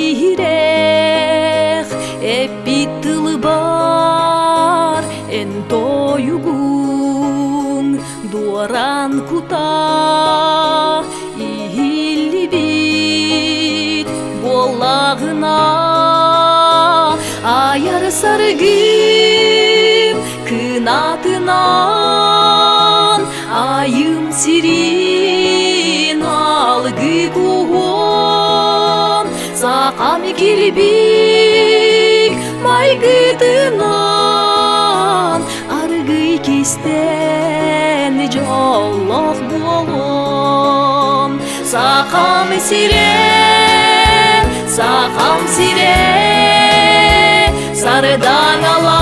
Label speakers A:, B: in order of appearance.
A: иһирэх эппит тылыбар эн тойугуҥ дуоран кута иһиллибит буоллаҕына айар саргым кынатынан айым сирин алгы куһуон сахам килбик майгытынан аргый кистэн дьоллоох буолуом сахам сирэ сахам сирэ сардаҥалаах.